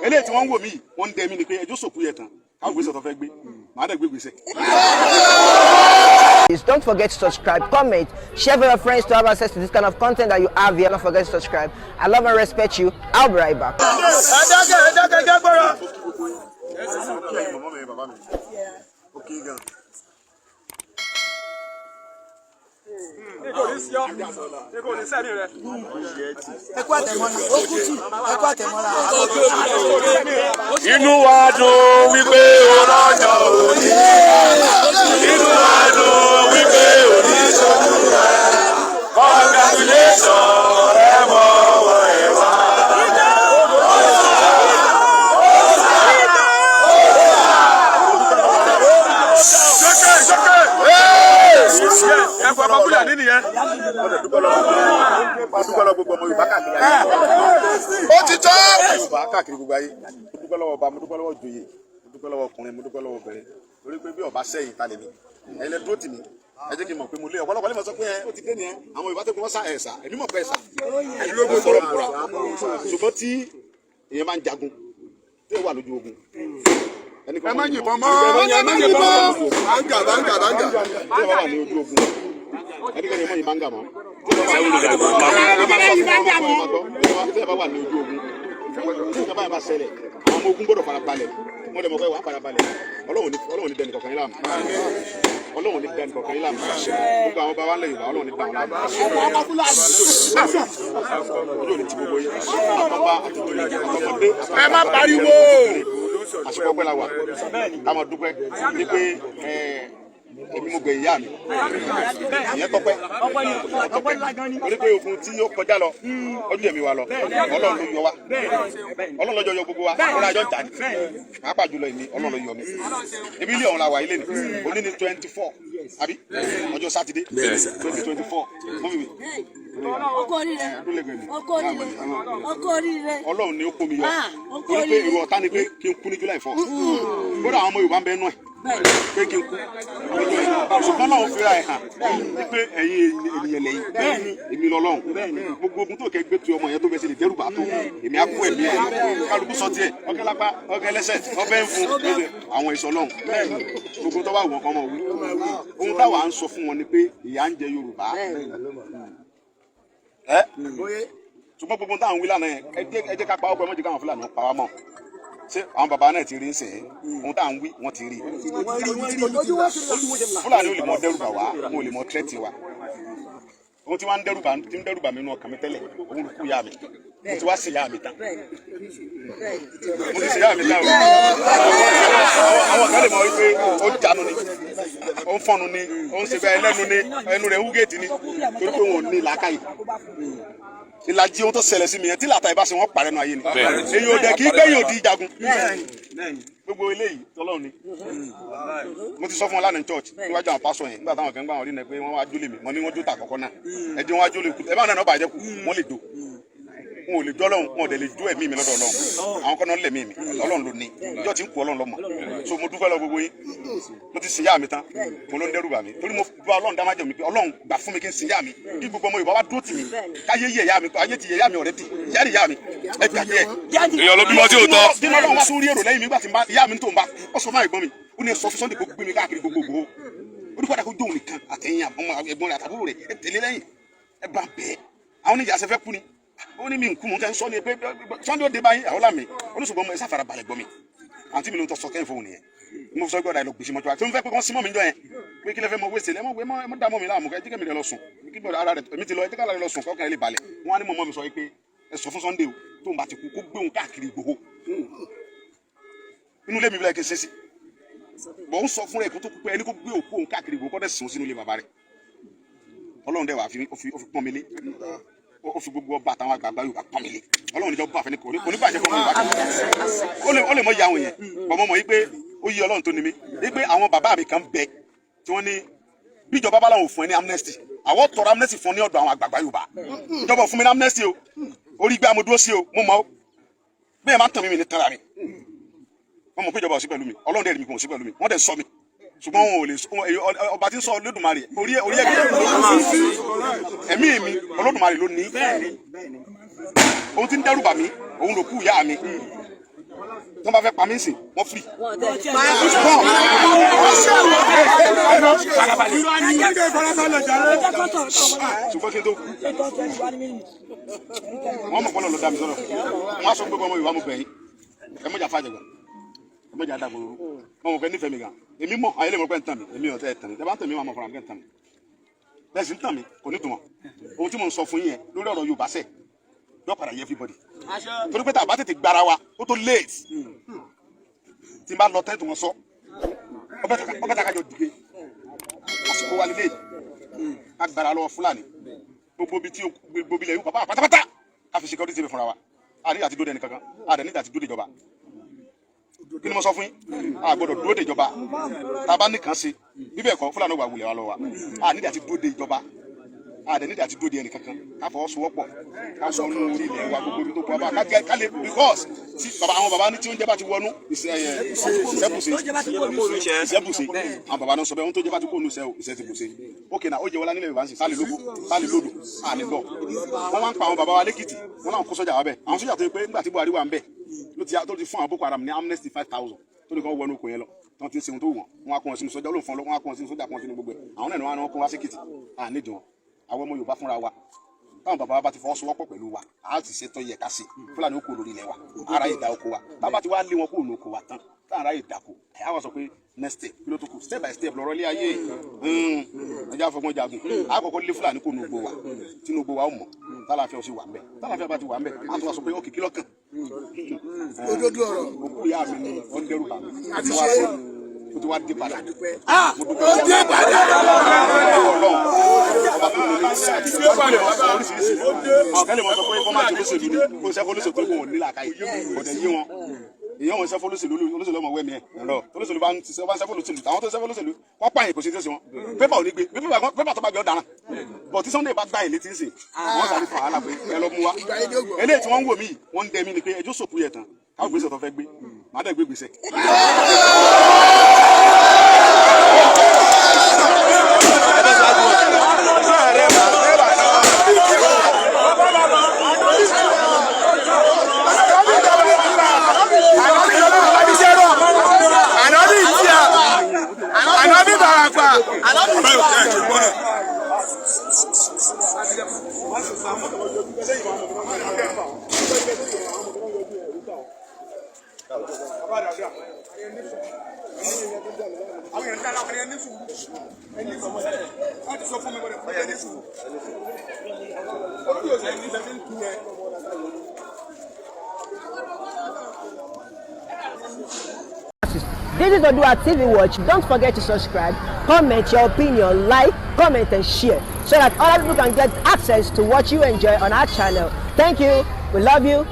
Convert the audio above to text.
Eléyìí tí wọ́n ń wò mí yìí, wọ́n ń dẹ mí ni pé ẹjọ́ sòkú yẹ tán, káwọn gbèsè tó fẹ́ gbé, màá dẹ̀ gbé gbèsè. Please don't forget to subscribe, comment, share with your friends to have access to this kind of content that you have here. Don't forget to subscribe. I love and respect you. I'll be right back. Ẹ dákẹ́, ẹ dákẹ́, jẹ́ gbọ́rọ̀. Kí ẹ̀yin mọ̀mọ́ mi, bàbá mi, ó kí gan. Ẹ kú àtẹ̀mọ́ra, ó kú tù, ẹ kú àtẹ̀mọ́ra. Inú wa dùn wípé o lọ́jọ́ òní. Inú wa dùn wípé òní ṣojú rẹ̀. Congratulations, ẹ mọ̀ ọwọ́ ẹ wá. Sókè sókè. Ẹ fọ abábúlà nínú yẹn. Mo dúpẹ́ lọ́wọ́ gbogbo ọmọ Yorùbá káàkiri ayé. Ó ti tọ́. Yorùbá káàkiri gbogbo ayé. Mo dúpẹ́ lọ́wọ́ ọba, mo dúpẹ́ lọ́wọ́ joyè, mo dúpẹ́ lọ́wọ́ ọkùnrin, mo dúpẹ́ lọ́wọ́ obìnrin. Torí pé bí ọba sẹ́yìn ta lè mi. Ẹ̀yin lẹ dúró tì mí. Ẹ jẹ́ kí n mọ̀ pé mo lé ọ̀pọ̀lọpọ̀ lè mọ̀ sọ pé ẹ ó ti dé nìyẹn. Àwọn Yorùbá tó kí wọ́n sá ẹ̀ sá. Èmi mọ̀ pé ẹ̀ sá. Mo sọ̀rọ̀ bùrà. Ṣùgbọ́n tí èèyàn bá ń jagun, tí ó wà lójú ogun. Ẹ má yìnbọn mọ́, ẹ má yìnbọn. Báńgà, báńgà, báńgà. Tí ó bá wà ní ojú ogun, ẹnikẹ́ni mọ̀ yìí bá ń gà mọ́. Tí ẹ bá wà ní ojú ogun, tí ìjọba yẹn bá ṣẹlẹ̀, àwọn ọmọ ogun gbọ́dọ̀ fara balẹ̀. Wọ́n dẹ̀ mọ̀ pé wàá fara balẹ̀. Ọlọ́run ní dẹni kọ̀ọ̀kan yín láàmú. Ọlọ́run ní dẹni kọ̀ọ̀kan yín láàmú. Gbogbo àwọn bá wà lẹ́yìn Yorùbá, Ọlọ́run ní dá wọn láàmú. Ojú òní ti gbogbo yín. Àtọ́ba àtòjòyè àtọmọdé. Ẹ má pariwo. Àsìkò ọpẹ́ la wà. Ká máa dúpẹ́ ní pé èmi mo gbẹ̀yìn ìyá mi. Ìyẹn tọ́pẹ́. Torí pé ogun tí ó kọjá lọ, ọjọ́ ẹ̀mí wa lọ, Ọlọ́run ló yọ wá. Ọlọ́run ló yọ gbogbo wa. Ọlọ́run àjọ jà ní. Pàápàá jùlọ èmi, Ọlọ́run ló yọ mí. Ebi ilé ọ̀hún la wà ilé ni. Òní ni 24, àbí? Ọjọ́ Sátidé, 2024. Mọ́ mi. Ọkọ oríire, ọkọ oríire, ọkọ oríire. Ọlọ́run ni ó kó mi yọ. Ah, ọkọ Torí pé oríire. èrò ọ̀tá ni pé kí n kú ní July 4. Kódà àwọn ọmọ Yorùbá ń bẹ nú ẹ̀ pé kí n kú. Ṣùgbọ́n náà ó fira ẹ̀ hàn pé ẹ̀yin ènìyàn lẹ́yìn. Èmi lọ́lọ́run. Gbogbo ogun tó kẹ́ gbé tu ọmọ yẹn tó bẹ sí lè dẹ́rù bà tó. Èmi á kú ẹ̀mí ẹ̀. Kálukú sọ tiẹ̀, ọkẹ́ lápá, ọkẹ́ lẹ́sẹ̀, ọbẹ̀ ń fún. Àwọn ìsọ lọ́hùn. Gbogbo tó bá wù wọ́n kọ́ mọ̀ wí. Ohun táwa ń sọ fún wọn ni pé ìyà ń jẹ Yorùbá. Ẹ́ ṣùgbọ́n gbogbo táwọn wí lánàá yẹn, ẹ jẹ́ ká pa ọkọ̀, ẹ má jẹ́ káwọn Fúlàní pa wá mọ́. Ṣé àwọn bàbá náà ti rí ń sìn? Ohun táwọn wí, wọ́n ti rí. Fúlàní ò lè mọ dẹ́rù bà wá, wọn ò lè mọ tírẹ́tì wa. Ohun tí wọ́n ń dẹ́rù bà, tí ń dẹ́rù bà mí nínú ọkàn mi tẹ́lẹ̀, òun ló kú ìyá mi. Mo ti wá sí ìyá mi tán. Mo ti sí ìyá mi tán o. Àwọn kan lè mọ wípé ó jánu ni, ó ń fọ́nu ni, ó ń ṣe bẹ́ẹ̀ lẹ́nu ni, ẹnu rẹ̀ ń wúgèètì ni, torí pé wọn ò ní làákàyè. Ìlàjì ohun tó ṣẹlẹ̀ sí mi yẹn tí làtà ìbá ṣe wọ́n parẹ́ nu ayé ni. Èyí ò dẹ̀ kí gbẹ̀yìn òdi jagun. Gbogbo eléyìí tọ́lọ́run ni. Mo ti sọ fún wọn lánàá ní church níwájú àwọn pásọ yẹn, nígbà táwọn kan gbà wọn rí ni pé wọ́n wá jólè mi, mo ní wọ́n jó tà kọ́kọ́ náà. Ẹ jẹ́ wọn wá jólè kù, ẹ bá náà bàjẹ́ kù, wọ́n lè jó. Wọn ò lè jó Ọlọ́run, wọn ò dẹ̀ lè jó ẹ̀mí mi lọ́dọ̀ Ọlọ́run. Àwọn kan náà lẹ̀mí mi, Ọlọ́run ló ní. Ìjọ tí ń kú Ọlọ́run lọ́mọ. So mo dúpẹ́ lọ gbogbo yín. Mo ti sin ìyá mi tán. Mo ló ń dẹ́rù bà mí. Torí mo bá Ọlọ́run dá májẹ̀mú pé Ọlọ́run gbà fún mi kí n sin ìyá mi. Kí gbogbo ọmọ Yorùbá wá dúró tì mí. Káyé yẹ ìyá mi, ayé ti yẹ ìyá mi ọ̀rẹ́ tì. Ìyá ni ìyá mi. Ẹ gbàgbé ẹ̀. Èèyàn ló bímọ tí ò tọ́. Bí Ọlọ́run wá sórí èrò lẹ́yìn mi nígbà tí ìyá mi tó ń bá, ó sọ fún ẹ̀gbọ́n mi, ó ní ẹ sọ fún Sunday kó gbé mi káàkiri gbogbogbò. Ó ní kó dàgbò jóun nìkan àtẹ̀yìn ẹ̀gbọ́n rẹ̀ àtàbúrò rẹ̀ ẹ tẹ̀lé lẹ́yìn. Ẹ bá bẹ́ẹ̀. Àwọn oníjà ṣe fẹ́ kú ni. Ó ní mi nkú mò ń kẹ́ ń sọ ni pé Sunday ó dé báyìí àwọn làmì. Ó ní ṣùgbọ́n mo ẹ sáfara balẹ̀ gbọ́ mi. Àǹtí mi ló ń tọ́ sọ kẹ́yìn fóun nìyẹn. Mo sọ gbọ́dọ̀ àìlọ gbèsè mọ́tò àti mo fẹ́ pé kán símọ́ mi jọ yẹn. Pé kí lẹ fẹ́ mọ wéṣẹ̀ lẹ́ mọ̀ wé mọ́ dá mọ́ mi láàmú kẹ́ ẹ jẹ́ kẹ́mi rẹ lọ sùn. Kí bọ̀dọ̀ ara rẹ̀ èmi ti lọ ẹ jẹ́ kára rẹ lọ sùn kọ́kàn rẹ lè balẹ̀. Wọ́n á ní mọ̀mọ́ mi sọ pé ẹ sọ fún Sunday o tóun bá ti kú kó gbé òun káàkiri Ìgbòho. Inú ilé mi bí kí n ṣe sí. Bọ̀ ń sọ fún rẹ̀ kó tó kú pé ẹni kó gbé òkú òun káàkiri Ìgbòho kó dẹ̀ sùn sínú ilé bàbá rẹ̀. Ọlọ́run dẹ̀ wà ó fi pọ́n mi lé. Ó fi gbogbo ọba àtàwọn àgbààgbà Yorùbá pọ́n mi lé. Ọlọ́run níjọ́ bá fẹ́ ni kò ní bàjẹ́ fún ọmọ Yorùbá kan. Ó lè mọ ìyá àwọn yẹn. Bọ̀ mo mọ̀ yí pé ó yí Ọlọ́run tó ní mi. Yí pé àwọn bàbá mi kan bẹ tí wọ́n ní bíjọba bá làwọn ò fún ẹ ní amnesty. Àwọn tọrọ amnesty fún ní ọ̀dọ̀ àwọn àgbààgbà Yorùbá. Ìjọba ò fún mi ní amnesty o. Orí gbé amodúró sí o. Mo mọ̀ o. Bẹ́ẹ̀ máa ń tàn mí mi ní tara mi. Wọ́n mọ̀ pé ìjọba ò sí pẹ̀lú mi. Ọlọ́run dẹ̀ rí mi kò sí pẹ̀lú mi. Wọ́n dẹ̀ sọ mi. Ṣùgbọ́n wọn ò lè sọ ọba tí ń sọ Olódùmarè orí orí ẹ̀mí mi Olódùmarè ló ní. Ohun tí ń dẹ́rù bà mí, òun ló kú ìyá mi. Tí wọ́n bá fẹ́ pa mí sìn, wọ́n free. Ṣùgbọ́n kí n tó kú, wọ́n mọ̀ pọ́nlọ́ ló dá mi sọ́dọ̀. Wọ́n á sọ pé ọmọ Yorùbá, mo bẹ̀ yín, ẹ mọ̀jà fàjẹ̀gbọ̀n, ẹ mọ̀jà dàgbòrò. Wọ́n mọ̀ pé nífẹ̀ẹ́ mi gan. Èmi mọ̀ ayé lè mọ̀ pé ń tàn mí. Èmi ò tẹ́ ẹ tàn mí. Ẹ bá ń tàn mí, wọn mọ̀ fúnra mi kẹ́ ń tàn mí. Bẹ́ẹ̀ sì ń tàn mí kò ní tùmọ̀. Ohun tí mo ń sọ fún yín yẹn lórí ọ̀rọ̀ Yorùbá sẹ̀ yóò padà yẹ everybody, torí pé tá a bá tètè gbára wa, ó tó late. Tí n bá lọ tẹ́tù wọn sọ ọbẹ̀ tá a kájọ dìde. Àsìkò wa nílé ká gbára lọ́wọ́ Fúlàní, gbogbo ibi tí gbogbo ilẹ̀ yóò bàbá pátápátá, ká fi security síbi fúnra wa. A ní àti dúró de ẹnì kankan, a dẹ̀ ní àti dúró de ìjọba. Kí ni mo sọ fún yín? A gbọ́dọ̀ dúró de ìjọba. Tá a bá nìkan ṣe bíbẹ̀ kọ́, Fúlàní wà wulẹ̀ wa lọ wa. A ní àti dúró de ìjọba, a dẹ̀ ní àti dúró de ẹnì kankan. Ká fọwọ́sowọ́pọ̀, ká wọnú orí ilẹ̀ wa, gbogbo ibi tó kọ́ wa ká lè, because tí baba, àwọn baba ní tí oúnjẹ bá ti wọnú ìṣẹ́bùsẹ̀, ìṣẹ́bùsẹ̀. Àwọn baba náà sọ bẹ́ẹ̀, ohun tó jẹ́ bá ti kó nu ìṣẹ́ o, ìṣẹ́ ti bùsẹ̀. Ok, na ó jẹ́ wọlé nílẹ̀ Yorùbá ń sìn sálẹ̀ lóko, sálẹ̀ lódò, àlè lọ. Wọ́n máa ń pa àwọn baba wa lẹ́kìtì, wọ́n náà kó sọ́jà wa bẹ́ẹ̀. Àwọn sọ́jà tó yẹ pé nígbà tí Buhari wà ń bẹ̀ ló ti tó ti fún àwọn Boko Haram ní amnesty 5,000 tó ní kàn wọnú oko yẹn lọ, tí wọ́n ti ń ṣe ohun tó wù wọ́n. Wọ́n á kó wọn sínú sọ́jà, olóhùn fún wọn, wọ́n á kó wọn sínú sọ́jà, kó wọn sínú gbogbo ẹ̀. Àwọn náà ni wọ́n á kó wá sí Èkìtì. À nídìí wọn. Àwọn ọmọ Yorùbá fúnra wa, táwọn bàbá wa bá ti fọwọ́sowọ́pọ̀ pẹ̀lú wa, a ti ṣe tó yẹ ká ṣe, Fúlàní ó kó lórí ilẹ̀ wa, ara yìí da oko wa. Tábà ti wá lé wọn kó ní oko wa tán, táwọn ará yìí dàkó, ẹ̀ á wá sọ pé next step, kí ló tó kù? Step by step lọ́rọ́ ilé ayé. Ẹjẹ́ àfọgbọ́n jagun. Àkọ́kọ́ lé Fúlàní kó ní oko wa, tí ní oko wa ó mọ̀, tálàfíà ó sì wà ń bẹ̀. Tálàfíà bá ti wà ń bẹ̀, á tún wá sọ pé ókè, kí lọ́kàn? Òdodo ọ̀rọ̀. Òkú ìyá mi ni ó ń dẹ́rù bà mí. Àti Ó ti wá ṣe. ó ti wá dé padà. Mo dúpẹ́. Ó dé padà. Ọlọ́run ọba tó lórí wọ́n lè mọ sọ oríṣiríṣi. Àwọn kan lè mọ sọ pé kọ́ máa jẹ olóṣèlú ni kó sẹ́fọ́ olóṣèlú, tó kó wọn ní làákàyè, kò dẹ̀ yé wọn. Èèyàn wọn sẹ́fọ́ olóṣèlú, olóṣèlú ọmọ wẹ́mi ẹ̀ lọ. Olóṣèlú bá ń ti sẹ́fọ́ olóṣèlú, àwọn tó sẹ́fọ́ olóṣèlú wọ́n pààyàn, kò sí tó ṣe wọn. Pépà ò ní gbé pépà tó bá gbé ọ̀daràn bọ̀. Tí Sunday bá gbá yẹn létí ń sìn, wọ́n sáré fún wàhálà pé ẹ lọ mú wa. Eléyìí tí wọ́n ń wò mí yìí, wọ́n ń dẹ mí ni pé ẹjọ́ sòkú yẹ tán, káwọn gbèsè tó fẹ́ gbé, màá dẹ̀ gbé gbèsè. Ànábì tíya, ànábì bàràpà. This is Odua TV Watch. Don't forget to subscribe, comment your opinion, like, comment, and share so that other people can get access to what you enjoy on our channel. Thank you. We love you.